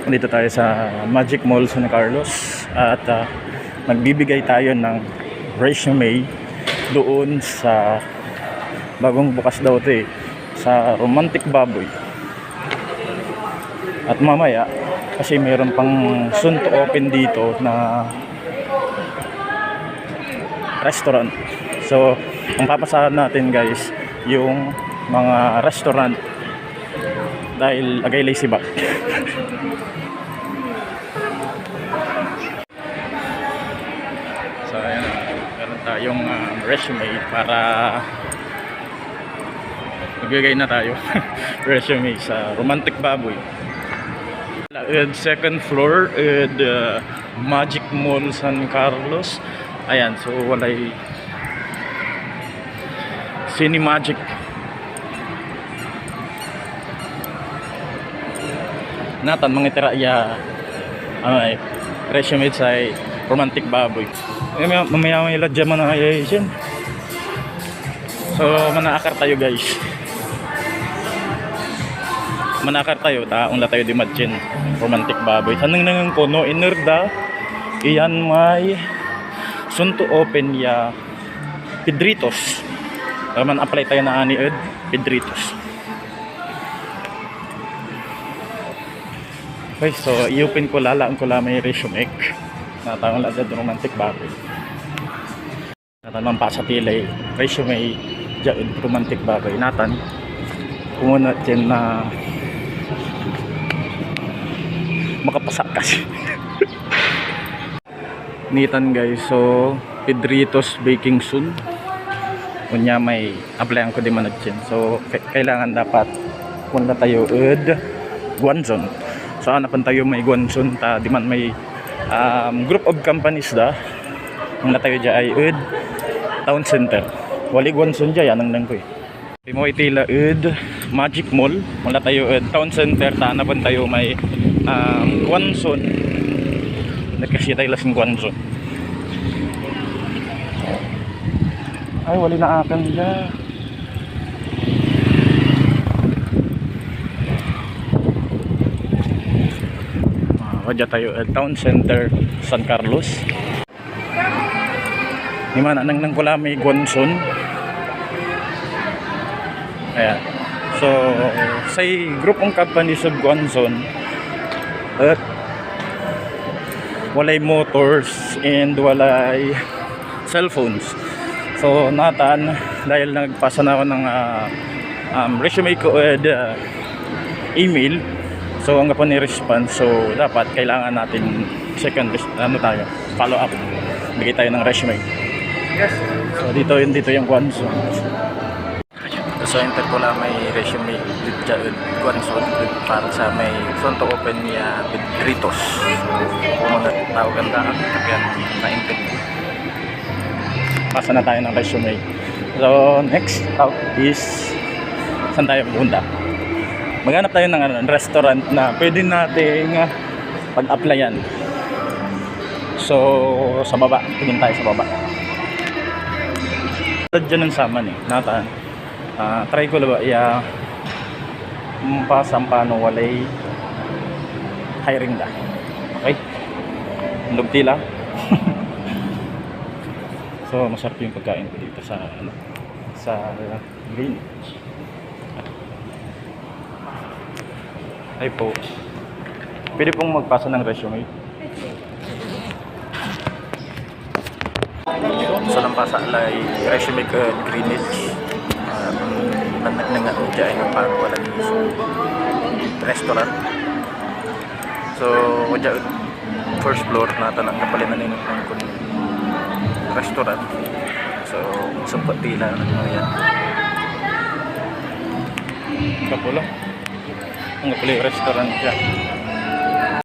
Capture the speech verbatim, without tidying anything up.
Dito tayo sa Magic Mall San Carlos at, ah, magbibigay tayo ng resume doon sa bagong bukas daw 'to eh, sa Romantic Baboy. At mamaya, kasi mayroon pang soon to open dito na restaurant. So, ang papasahan natin, guys, yung mga restaurant dahil agay lay sibat. So, ayan, meron tayong, ah, resume para magbigay na tayo. Resume sa Romantic Baboy. Ed second floor, ed, ah, Magic Mall San Carlos. Ayan, so walay Cinemagic. Natan, mangitira ya, ano, eh, resume say Romantic Baboy. Mamaya, mamaya may ladya man ay, ay, siya. So, manaakar tayo, guys. Manaakar tayo, ta onla tayo dimad sin Romantic Baboy. Sa nengnengen ko, no iner da, iyan may soon to open ya Pedritos. Kaya man-apply tayo na ani ed Pedritos. Okay, so i-open ko la, laen ko la may resume. Natan, onla diad Romantic Baboy. Natan, manpasa ti lay resume diad Romantic Baboy. Natan, kumuna diyan na makapasa kasi. Nitan, guys, so Pedritos Baking Soon. Onya may applyan ko diman ed sien. So, ka-, kailangan dapat onla tayo ed Guanzon. So, anapen tayo may Guanzon ta diman may, um, group of companies da. Onla tayo dia ay ed Town Center. Walay Guanzon dia, ya nengneng ko eh. Pimoy tila ed Magic Mall. Onla tayo ed Town Center, ta anapen tayo may, um, Guanzon. Nagkasi tayo lasin Guanzon. Ay, wala na akin dia. Ah, wadya tayo ed Town Center, San Carlos. Ni man, anengneng ko la may Guanzon. Ayan. So, say group of companies of Guanzon et walay motors and walay cellphones. So, natan, dahil nagpasa na ako ng, ah, um, resume ko ed, ah, email. So, anggapo ni response. So, dapat kailangan natin second res-, ano tayo, follow up. Bigay tayo ng resume. Yes. So, dito yun, dito yung Guanzon. So, enter ko la may resume dito ed Guanzon para sa may soon to open ya Pedritos. So, kung mga tao ganda, yan, na-interview. Pasa na tayo ng resume. So, next stop is saan tayo pupunta? Maghanap tayo ng, ano, restaurant na pwede nating, ah, pag-applyan. So, sa baba. Tingin tayo sa baba. Diyan ang saman eh. Natan. Ah, try ko labat ya, mm, pa sampano walay hiring da. Okay? Lugti la. So, masarap yung pagkain ko dito sa, ano, sa Greenwich. Ay po. Pwede pong magpasa ng resume. So, nampasa lay resume ko ed Greenwich. Ah, nan-, nannengneng ak dia ay nanpano walay restaurant. So, dia ed first floor, natan anggapo lay nanengneng kon restaurant. So, sumpet ti la, ano yan. Anggapo la. Anggapo lay restaurant dia.